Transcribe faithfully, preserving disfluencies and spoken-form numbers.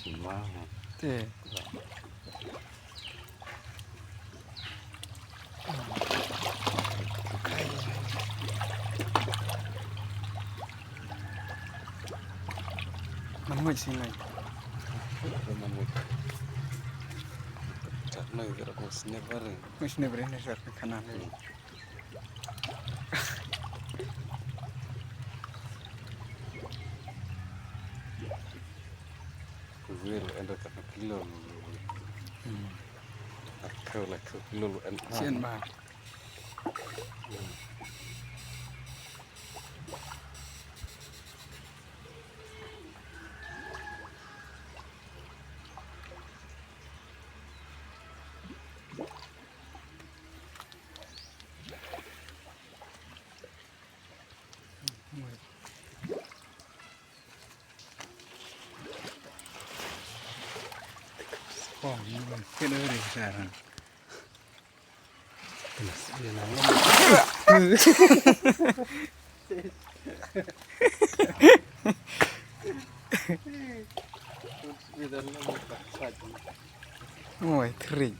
Te. Man muid si ngai. Man muid. Cak nai kira ko snap bare. Ko snap bare ne sar khana ne. Kuwir enda ka kilo. Hmm. Aku lah ku kilo en. Sien ba. Oi, krik.